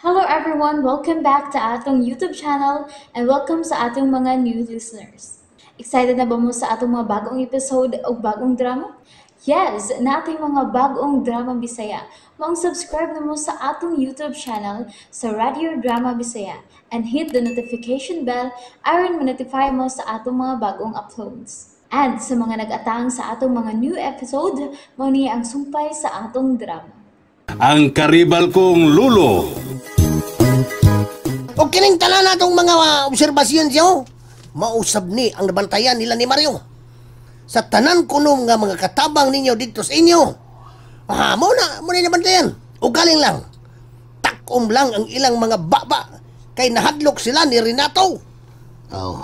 Hello everyone! Welcome back to atong YouTube channel and welcome sa atong mga new listeners. Excited na ba mo sa atong mga bagong episode o bagong drama? Yes! Nating mga bagong drama Bisaya. Maong subscribe na mo sa atong YouTube channel sa Radio Drama Bisaya and hit the notification bell aron ma-notify mo sa atong mga bagong uploads. And sa mga nag-atang sa atong mga new episode, mao ni ang sumpay sa atong drama. Ang karibal kong lulo. O kining tanan natong mga obserbasyon siyo, mausab ni ang nabantayan nila ni Mario. Sa tanan kuno nga mga katabang ninyo dito sa inyo, mo na nabantayan. O galing lang, takom lang ang ilang mga baba kay nahadlok sila ni Renato. Oh,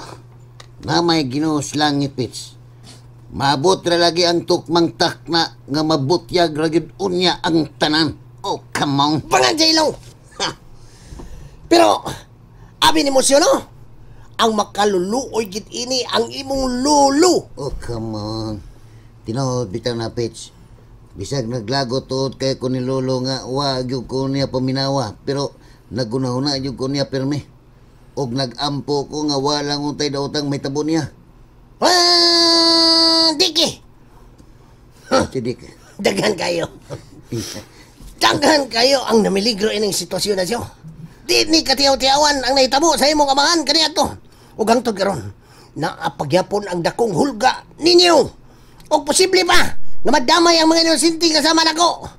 na may Ginoo sa langit, Pits. Maabot ra lagi ang tukmang takna nga mabutyag ra gyud unya ang tanan. Oh, come on. Pangan sa ilong. Ha. Pero, abi ni mo siya, no? Ang makaluluoy gid ini ang imong lulu. Oh, come on. Tinuod bitaw na, Pits. Bisag naglago tuod kay ko ni lolo nga wa gyud ko niya paminawa, pero nagunahuna gyud ko niya pirmi. Og nagampo ko nga walang untay daotang may tabo niya. Ah, Diki, Sidik. Daghan kayo. Daghan kayo ang namiligro ining sitwasyon na siyo. Di ni katiyaw-tiyawan ang nahitabo sa imong amahan kaniadto. Ug hangtod karon, naapagyapon ang dakong hulga ninyo. Og posible pa nga madamay ang mga inosente kasama nako.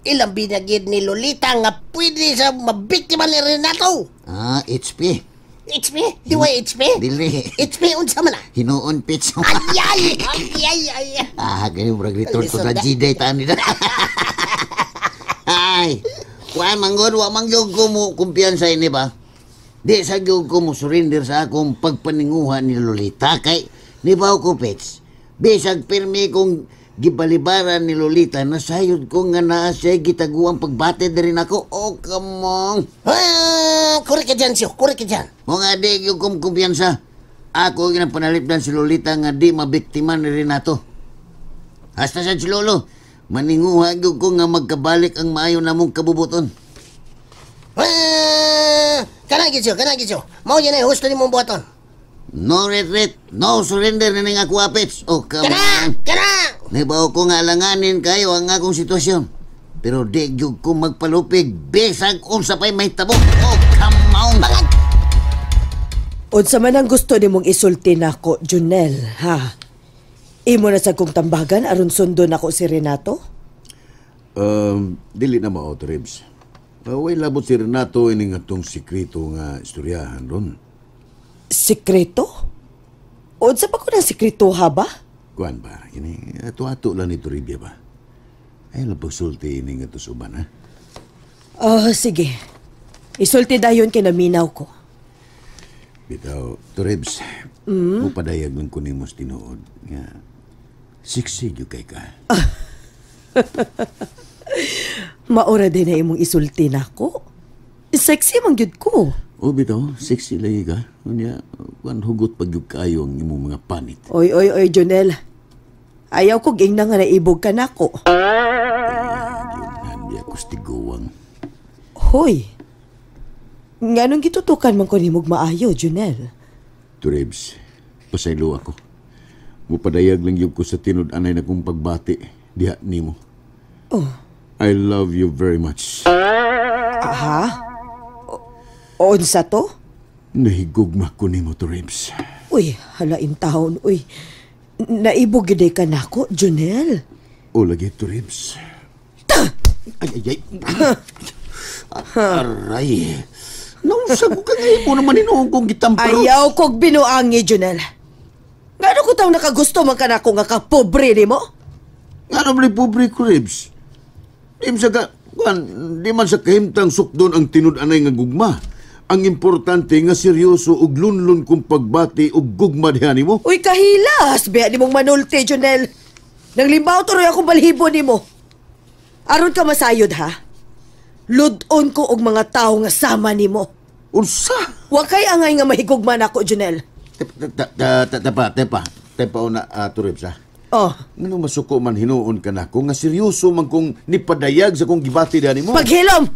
Ilang binagid ni Lolita nga pwede sa mabiktima ni Renato. Ah, HP. HP? Di ba HP? Dili. HP unsa man na? Hinuon, Pits. Ay, ay, ay, ay, ay. Ah, ganyan, murag return to Lisod na. tragedy taan nila. Ay, kuan manggod, wa man gyud ko mo kumpiyansa ini ba? Di sa gyud ko mo surrender sa akong pagpaninguha ni Lolita kay nibaw ko, Pets. Bisag pirmi kong gibalibaran ni Lolita, nasayod ko nga naa siya gitaguang pagbate diri nako. Oh, come on. Ah, kore ka dyan, siyo. Kore ka dyan. Mo nga di gyud ko kumpiyansa. Ako ginapanalipdan si Lolita nga di mabiktima ni Renato. Hasta sa si Lolo, maninguha gyud ko nga magkabalik ang maayo namong kabubuton. Ah, kana gid siyo, kana gid siyo. Mao yan ay husto nimong buhaton. No retreat, no surrender na ning ako, Apets. Oh, come Kana! on. Kana! Nibaw ko nga alanganin kayo ang akong sitwasyon. Pero di gyud ko magpalupig bisag unsa pa'y mahitabo. Oh, come on. Bangag! Unsa man ang gusto nimong isulti nako, Junel, ha? Imo na sa kong tambagan aron sundon ako si Renato? Dili na mao, Ribs. Way labot si Renato ining atong sikreto nga istoryahan ron. Sikreto? Unsa pa ko ng sikreto ha ba? Kuan ba, kini ato-ato lang ni Toribia ba? Ay lang pagsulti ining ato sa uban, ha? Ah, sige. Isulti dayon kay naminaw ko. Bitaw, Toribs, mupadayag lang ko nimo sa tinuod nga sexy gyud kay ka. Maora din na imong isulti nako. Sexy man gyud ko. O bitaw, sexy lagi ka. Unya, kuan hugot pag gyud kaayo ang imong mga panit. Oy, oy, oy, Junel. Ayaw ko ingna nga naibog ka nako. Gyud nga ako tiguwang. Hoy. Nganong gitutukan man ko nimog maayo, Junel? Turebs, pasaylo ako. Mupadayag lang gyud ko sa tinud-anay na kong pagbati diha nimo. Oh. I love you very much. Aha? Unsa to? Nahigugma ko nimo, Turebs. Uy, hala intawon, uy. Naibog gyud ka nako, Junel. O lagi, Turebs. Ay, ay, ay. Aray. Naunsa ko ka nga imo naman hinuon kong gitamparo. Ayaw kog binuangi, Junel. Ngano ko taw nakagusto man ka nako nga kapobre nimo? Nga naman pobre ko, Ribs. Di man sa ka, kuan, di man sa kahimtang sukdon ang tinud-anay nga gugma. Ang importante nga seryoso ug lunlun kong pagbati ug gugma diha nimo. Uy, kahilas! Biya nimong manulti, Junel. Nanglimbaw tuloy akong balhibo nimo. Aron ka masayod, ha? Ludon ko og mga tao nga sama nimo. Unsa? Wa kay angay nga mahigugma nako, Junel. Tepa, tepa. Tepa una, Turibs, ha? Oh, Ngano masuko man hinuon ka nako nga seryoso man kong nipadayag sa kong gibati diha nimo. Paghilom!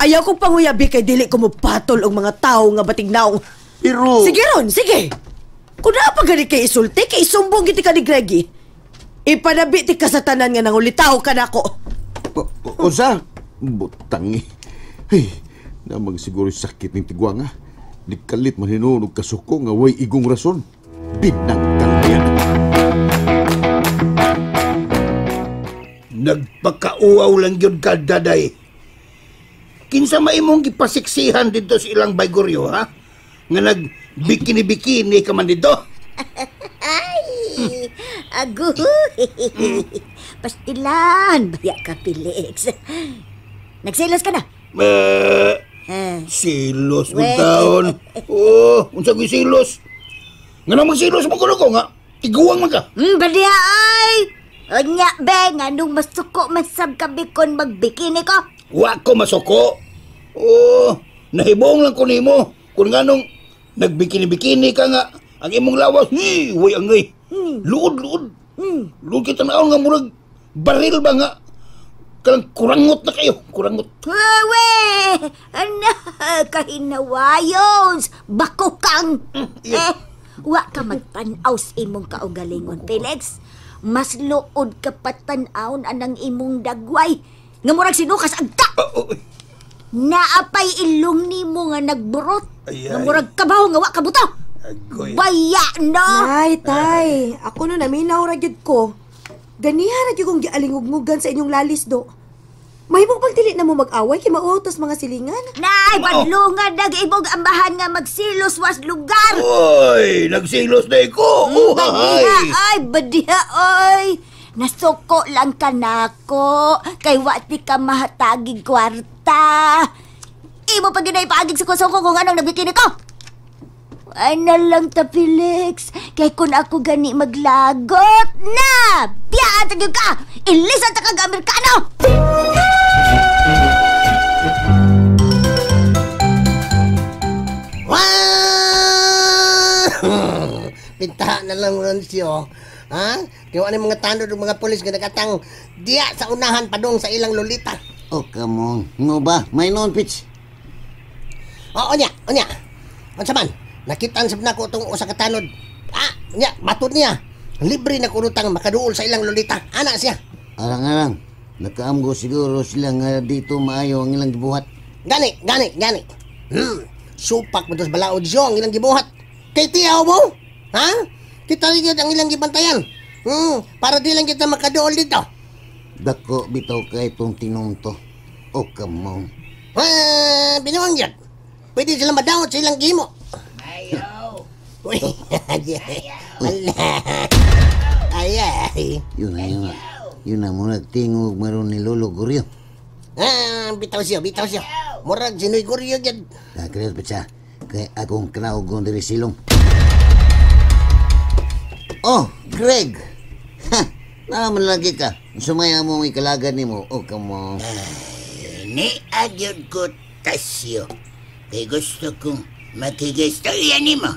Ayaw kong panguyabi kay dili ko mopatol og mga tawo nga batignaong. Pero... Sige ron, sige. Kung naa pa gani kay isulti, kay isumbong giti ka ni Greggy. Ipanabi ti ka sa tanan nga nangulitaw ka nako. Unsa? Butang eh. Hey, namang siguro sakit ning tigwang ha. Nikalit man hinuon og kasuko nga way igong rason. Binangkang yan. Nagpakauaw lang yun ka, daday. Kinsa maimong gipasiksihan dito sa ilang baygoryo, ha? Nga nagbikini-bikini ka man dito. Ay, aguy. Pastilan, baya ka, Felix. Nagselos ka na? Silos mo taon. Oh, unsa ko'y silos? Nga naman silos mo kuno ko nga. Tiguang man ka. Badiya ay. Unya, be, nga nung masuko masab kabi kon magbikini ko. Wa ko masuko. Oh, nahibong lang ko nimo. Kung nga nung nagbikini-bikini ka nga, ang imong lawas, hi, way angay. Luod, luod. Luod kita naon nga murag baril ba nga. Kalang kurangot na kayo, kurangot. Wewe! Ana, kahinawayons! Bako kang! Yeah. Eh, wa ka magtan-aw sa imong kaugalingon, Felix. Mas luod ka patan-awon anang imong dagway. Nga murag sinukas agta! Oh, oh. Naapay ilong nimo nga nagburot. Ay, Nga ay. murag kabaw nga wa ka buto. Agoy. Baya no! Nay, tay, ako no naminaw ra gyud ko. Ganiha ra gyud kong gialingugmugan sa inyong lalis do. Mahimong pag dili na mo mag-away kay mauaw tas mga silingan. Nay, badlungan nag-ibog ambahan nga magsilos was lugar. Oy, nagsilos na iko. Badiha, ay, badiha, oy. Nasuko lang ka nako, kay wa ti ka mahatagig kwarta. Imo pa gyud na ipaagig sa kusoko kung anong nabikini ko. Ay na lang ta, Felix. Kay kung ako gani maglagot na, biyaan ta gyud ka. Ilisan ta kag Amerikano. Wah! Pintaha na lang ron siyo. Ha? Kaya ano yung mga tanod ng mga pulis nga nakatang diya sa unahan padung sa ilang lolita. Oh, come on. Ngo ba? May noon, Pitch. Oo, onya, onya. Unsa man, nakitaan sab nako tong usa ka tanod. Ah, onya, matod niya. Libre na kurutang makaduol sa ilang lolita. Ana siya. Arang-arang. Nakaamgo siguro sila nga dito maayo ang ilang gibuhat. Gani, gani, gani. Supak mo tos balaod siyo ang ilang gibuhat. Kay tiyaw mo? Ha? Kita rin yun ang ilang gibantayan. Para di lang kita makaduol dito. Dako bitaw kay itong tinunto. Oh, come on. Ah, binuang yan. Pwede sila madawat sa ilang gimo. Ayaw. Uy, ala. Ay, ay. Yun na, yun na. Yun na, murag tingog maroon ni Lolo Goryo. Ah, bitaw siya, bitaw siya. Murag sinoy Goryo yan. Nakakreot pa siya. Kaya akong kanaog diri silong. Oh, Greg! Ha! Naman lagi ka. Sumaya mo ang ikalagan ni mo. Oh, come on. Ni agyod ko tasyo. Kay gusto kong makigistorya ni mo.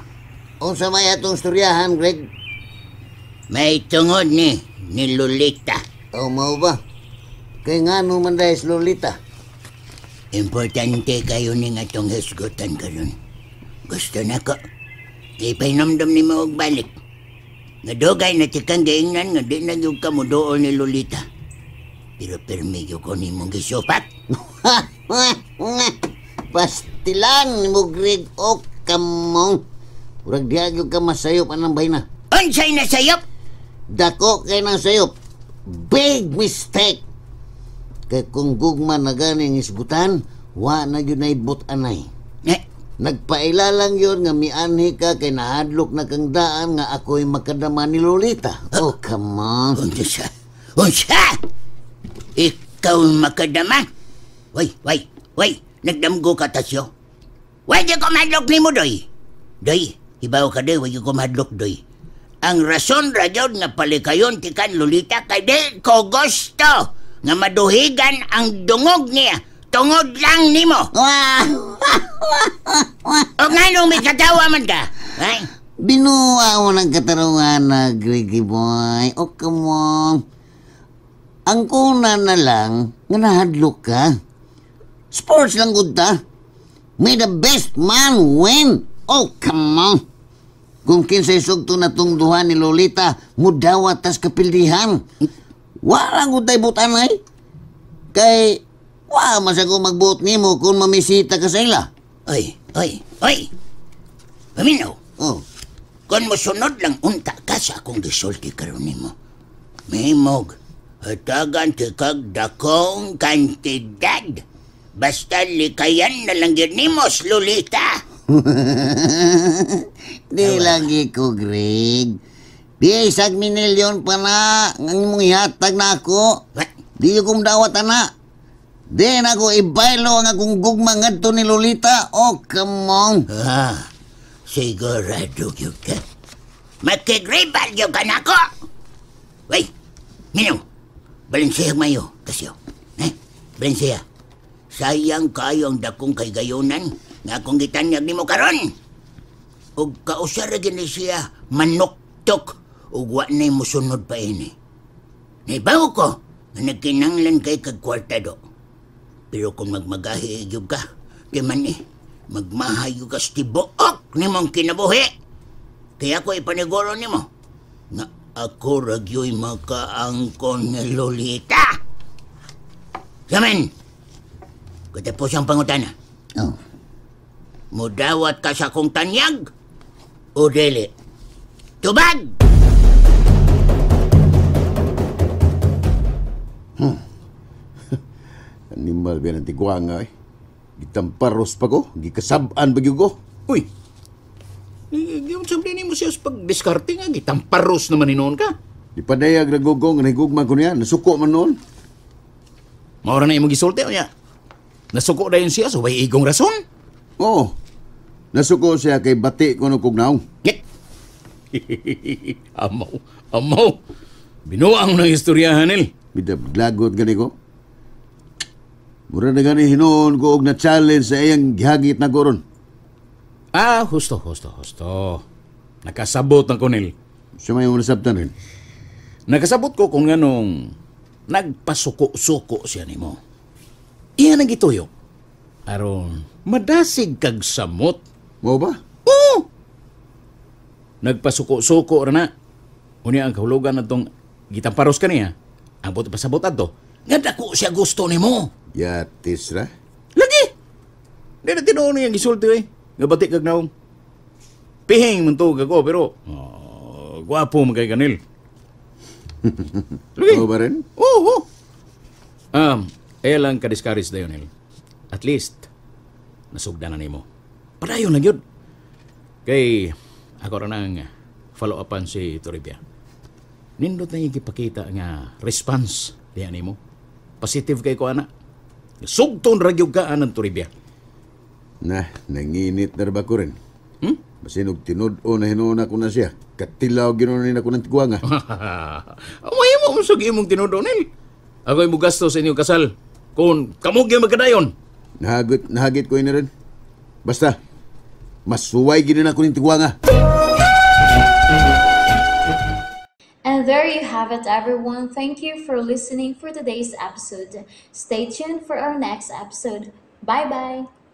Unsa may atong storyahan, Greg? May tungod ni Lolita. Oh, mao ba? Kay ngano man dahil si Lolita? Importante kayo ning atong hisgutan karon. Gusto na ko. Kay pahinomdom ni mo og balik. Nga dugay na tikang giingnan nga di na gyud ka moduol ni Lolita. Pero pirmi gyud ko nimong gisupat. Pastilan mo, Greg. O, kamong. Murag diha gyud ka masayop anang bahina. Unsay na sayop? Dako kay nang sayop. Big mistake. Kay kung gugma na ganing isgutan, wa na gyud naibot anay. Eh, Nagpaila lang yun nga mianhi ka kay nahadlok na kang daan nga ako'y makadama ni Lolita. Oh, come on. Unsa? Unsa? Ikaw makadama? Way, way, way. Nagdamgo ka tasyo. Way di ko mahadlok nimo doy. Doy, hibaw ka doy, way di ko mahadlok doy. Ang rason ra gyud nga palikayon ti kan Lolita kay di ko gusto nga maduhigan ang dungog niya tungod lang nimo. O nga nung may katawa man ka? Ay? Binuha mo ng katarungan na, Greggy boy. Oh, come on. Ang kuna na lang, nga nahadlok ka. Sports lang gud ta. May the best man win. Oh, come on. Kung kinsay sugto na tong duha ni Lolita, mudawat tas kapildihan. Wala gud tay butanay. Kay wa man sa ko magbuot nimo kung mamisita ka sa ila. Oy, oy, oy. Paminaw. Oh. Kung mosunod lang unta ka sa akong gisulti karon nimo. Mahimog, hatagan ti kag dakong kantidad. Basta likayan na lang yun nimo, Lolita. Di lagi ko, Greg. Bisag minilyon pa na ang imong ihatag na ako. What? Di ko dawat ana. Di na ako ibaylo ang akong gugma ngadto ni Lolita. Oh, come on. Ah, sigurado yun ka. Makigribal yun ka na ako. Wey, Minong, Balansiya mayo, kasyo. Eh, Balansiya. Sayang kayo ang dakong kay gayonan nga akong gitanyag nimo karon. Ug kausa ra gini siya manuktok ug wa nay mosunod pa ini. Naibaw ko nga nagkinanglan kay kag kwarta do. Pero kung magmagahi gyud ka, di man eh, magmahayo ka sa tibuok nimong kinabuhi. Kaya ako ipaniguro nimo nga ako ra gyuy makaangkon ni Lolita. Yaman, katapos ang pangutana. Oh. Mudawat ka sa akong tanyag o dili? Tubag! Animal ba ng tigwanga eh. Gitamparos pa ko, gikasab-an pa gyud ko. Uy! Giyon sa mo siya sa pagdiskarte nga, gitamparos naman hinoon ka. Di padayag ragugong nga nahigugma ko niya, nasuko man noon. Maura na imong gisulti niya. Nasuko dayon siya, so way igong rason. Oo. Nasuko siya kay bati ko no kugnaong. Ngit! Amaw, amaw. Binuang ng istorya, Hanil. Bidablagot gani ko. Mura na gani hinuon ko og na-challenge sa iyang gihagit na koron. Ah, husto, husto, husto. Nakasabot ang kunil. Siya may mga nasabtan rin. Nakasabot ko kung anong nagpasuko-suko siya nimo. Iyan ang gituyo. Aron, madasig kag samot. Mao ba? Oo! Nagpasuko-suko ra na. Unya ang kahulugan na tong gitamparos ka niya. Ang buti pasabot adto. Nga dako siya gusto nimo. Yatis ra. Lagi! Di na tinuon niya gisulti eh. Nga bati kag naong. Pihing man to ko pero oh, gwapo man kay kanil. Lagi. Mao ba rin? Oo. Oh, Kaya lang ka-discourage dayon nil. At least nasugdan na nimo. Padayon lang yun. Kay ako ra nang follow-upan si Toribia. Nindot na yung gipakita nga response diya nimo. Positive kay ko ana. Sugton ra gyud ka anang Toribia. Na, nanginit na ba ko rin? Basin og tinud-o na hinuon ako na siya. Katilaw ginuon ni ako ng tigwanga. Mahimo mo sa imong tinud-o nil. Ako ay mugasto sa inyong kasal. Kung kamo gyud magkadayon. Nahagit ko ini rin. Basta, masuway gini na ako ng tigwanga. And there you have it, everyone. Thank you for listening for today's episode. Stay tuned for our next episode. Bye-bye.